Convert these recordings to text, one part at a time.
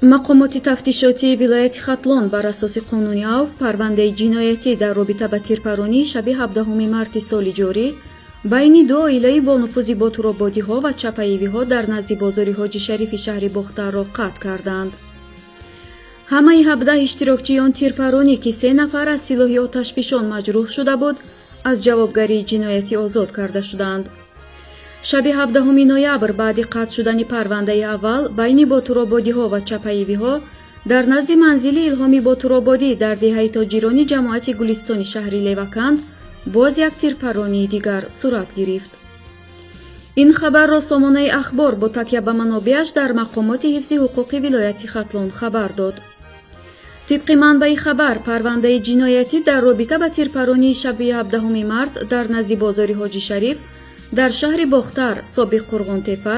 Мақомоти тафтишотии вилояти Хатлон бар асоси қонуни авф парвандаи ҷиноятӣ дар робита ба тирпаронии шаби 17 марти соли ҷорӣ байни ду оилаи бонуфузи ботурободиҳо ва чапаевиҳо дар назди бозори Ҳоҷи Шарифи шаҳри Бохтарро қатл карданд. Ҳамаи 17 иштирокчии он тирпаронӣ, ки се нафар аз силоҳи оташфишон маҷрӯҳ шуда буд, аз ҷавобгарии ҷиноятӣ озод карда шуданд. Шаби 17 ноябр баъди қатъ шудани парвандаи аввал байни ботурободиҳо ва чапаевиҳо дар назди манзили Илҳоми Ботурободӣ дар деҳаи тоҷирони ҷамоати Гулистони шаҳри Леваканд боз як тирпаронии дигар сурат гирифт. Ин хабарро сомонаи Ахбор бо такя ба манобеаш дар мақомоти ҳифзи ҳуқуқи вилояти Хатлон хабар дод. Тибқи манбаи хабар, парвандаи ҷиноятӣ дар робита ба тирпаронии шаби 17 март дар назди бозори Ҳоҷи Шариф дар шаҳри Бохтар, собиқ Қурғонтепа,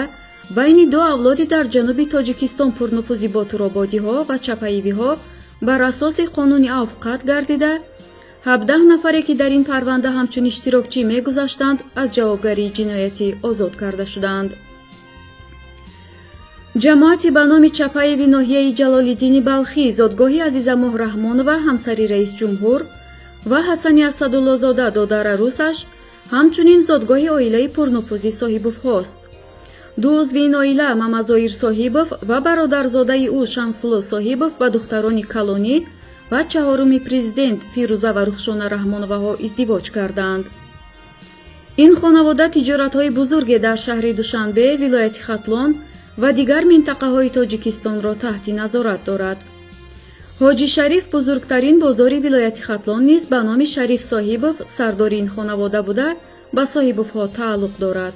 байни ду авлоди дар ҷануби Тоҷикистон пурнуфузи ботурободиҳо ва чапаевиҳо бар асоси қонуни авф қатъ гардида, 17 нафаре, ки дар ин парванда ҳамчун иштирокчӣ мегузаштанд, аз ҷавобгарии ҷиноятӣ озод карда шуданд. Ҷамоати ба номи Чапаеви ноҳияи Ҷалолиддини Балхӣ зодгоҳи Азизамоҳ Раҳмонова, ҳамсари раисҷумҳур, ва Ҳасани Асадуллозода, додарарӯсаш, ҳамчунин зодгоҳи оилаи пурнуфузи Соҳибовҳост. Ду узви ин оила, Мамазоир Соҳибов ва бародарзодаи ӯ Шамсулло Соҳибов, ба духтарони калонӣ ва чаҳоруми президент Фирӯза ва Рухшона Раҳмоноваҳо издивоҷ кардаанд. Ин хонавода тиҷоратҳои бузурге дар шаҳри Душанбе, вилояти Хатлон ва дигар минтақаҳои Тоҷикистонро таҳти назорат дорад. Ҳоҷи Шариф, бузургтарин бозори вилояти Хатлон, низ ба номи Шариф Соҳибов, сардори ин хонавода буда, ба Соҳибовҳо тааллуқ дорад.